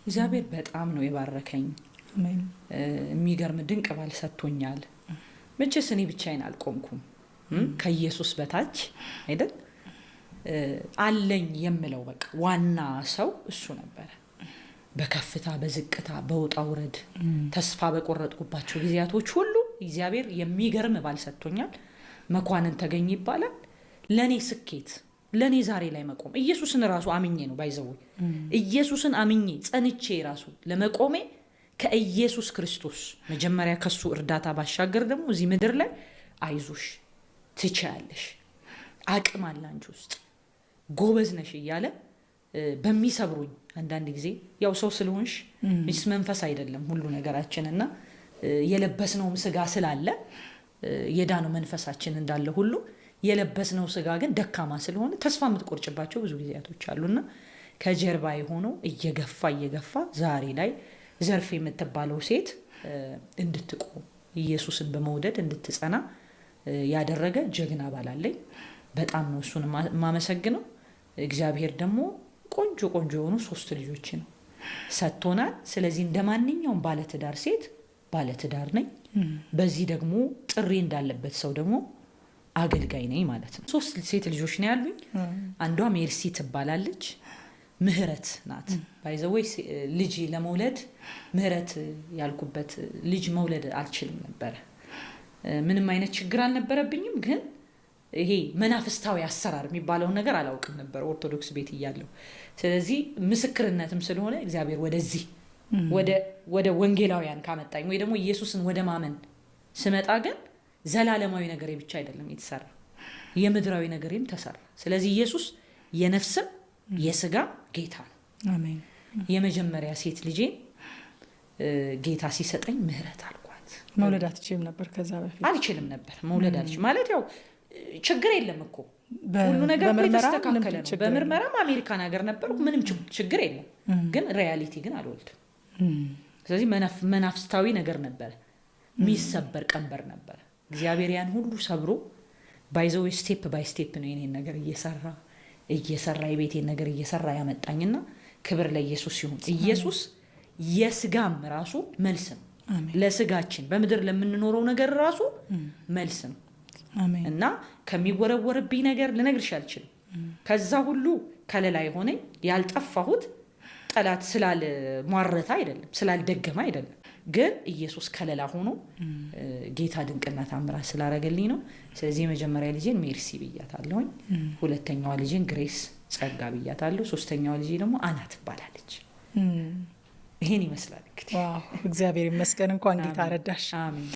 እግዚአብሔር በጣም ነው የባረከኝ። የሚገርም ድንቅ ባል ሰጥቶኛል። መቼስ እኔ ብቻዬን አልቆምኩም። ከኢየሱስ በታች አይደል አለኝ የምለው በቃ ዋና ሰው እሱ ነበረ። በከፍታ በዝቅታ በውጣ ውረድ ተስፋ በቆረጥኩባቸው ጊዜያቶች ሁሉ እግዚአብሔር የሚገርም ባል ሰጥቶኛል። መኳንን ተገኝ ይባላል። ለእኔ ስኬት፣ ለእኔ ዛሬ ላይ መቆም ኢየሱስን ራሱ አምኜ ነው፣ by the way፣ ኢየሱስን አምኜ ጸንቼ ራሱ ለመቆሜ ከኢየሱስ ክርስቶስ መጀመሪያ ከሱ እርዳታ ባሻገር ደግሞ እዚህ ምድር ላይ አይዞሽ፣ ትችያለሽ፣ አቅም አለ አንቺ ውስጥ፣ ጎበዝ ነሽ እያለ በሚሰብሩኝ አንዳንድ ጊዜ ያው ሰው ስለሆንሽ መቼስ መንፈስ አይደለም ሁሉ ነገራችን እና የለበስነውም ስጋ ስላለ፣ የዳነው መንፈሳችን እንዳለ ሁሉ የለበስነው ስጋ ግን ደካማ ስለሆነ ተስፋ የምትቆርጭባቸው ብዙ ጊዜያቶች አሉና ከጀርባ የሆነው እየገፋ እየገፋ ዛሬ ላይ ዘርፍ የምትባለው ሴት እንድትቆም፣ ኢየሱስን በመውደድ እንድትጸና ያደረገ ጀግና ባል አለኝ። በጣም ነው እሱን የማመሰግነው። እግዚአብሔር ደግሞ ቆንጆ ቆንጆ የሆኑ ሶስት ልጆችን ሰጥቶናል። ስለዚህ እንደ ማንኛውም ባለትዳር ሴት ባለትዳር ነኝ። በዚህ ደግሞ ጥሪ እንዳለበት ሰው ደግሞ አገልጋይ ነኝ ማለት ነው። ሶስት ሴት ልጆች ነው ያሉኝ። አንዷ ሜርሲ ትባላለች። ምህረት ናት። By the way፣ ልጅ ለመውለድ ምህረት ያልኩበት ልጅ መውለድ አልችልም ነበረ። ምንም አይነት ችግር አልነበረብኝም፣ ግን ይሄ መናፍስታዊ አሰራር የሚባለውን ነገር አላውቅም ነበር ኦርቶዶክስ ቤት እያለሁ። ስለዚህ ምስክርነትም ስለሆነ እግዚአብሔር ወደዚህ ወደ ወንጌላውያን ካመጣኝ ወይ ደግሞ ኢየሱስን ወደ ማመን ስመጣ ግን ዘላለማዊ ነገሬ ብቻ አይደለም የተሰራ፣ የምድራዊ ነገሬም ተሰራ። ስለዚህ ኢየሱስ የነፍስም የስጋም ጌታ ነው። የመጀመሪያ ሴት ልጄን ጌታ ሲሰጠኝ ምህረት አልኳት። መውለድ አትችይም ነበር ከዛ በፊት? አልችልም ነበር። መውለድ አልችልም ማለት ያው ችግር የለም እኮ፣ ሁሉ ነገር እኮ የተስተካከለ ነው። በምርመራም አሜሪካን ሀገር ነበርኩ፣ ምንም ችግር የለም። ግን reality ግን አልወልድም። ስለዚህ መናፍስታዊ ነገር ነበረ፣ የሚሰበር ቀንበር ነበረ። እግዚአብሔር ያን ሁሉ ሰብሮ፣ by the way፣ step by step ነው የኔን ነገር እየሰራ እየሰራ፣ የቤቴን ነገር እየሰራ ያመጣኝና ክብር ለኢየሱስ ይሁን። ኢየሱስ የስጋም ራሱ መልስ ነው። ለስጋችን በምድር ለምንኖረው ነገር ራሱ መልስ ነው እና ከሚወረወርብኝ ነገር ልነግርሽ አልችልም። ከዛ ሁሉ ከለላ የሆነኝ፣ ያልጠፋሁት ጠላት ስላልሟረተ አይደለም፣ ስላልደገመ አይደለም። ግን ኢየሱስ ከለላ ሆኖ ጌታ ድንቅና ታምራት ስላረገልኝ ነው። ስለዚህ የመጀመሪያ ልጄን ሜርሲ ብያታለሁኝ። ሁለተኛዋ ልጄን ግሬስ ጸጋ ብያታለሁ። ሶስተኛዋ ልጄ ደግሞ አና ትባላለች። ይሄን ይመስላል እንግዲህ። እግዚአብሔር ይመስገን። እንኳን ጌታ ረዳሽ። አሜን።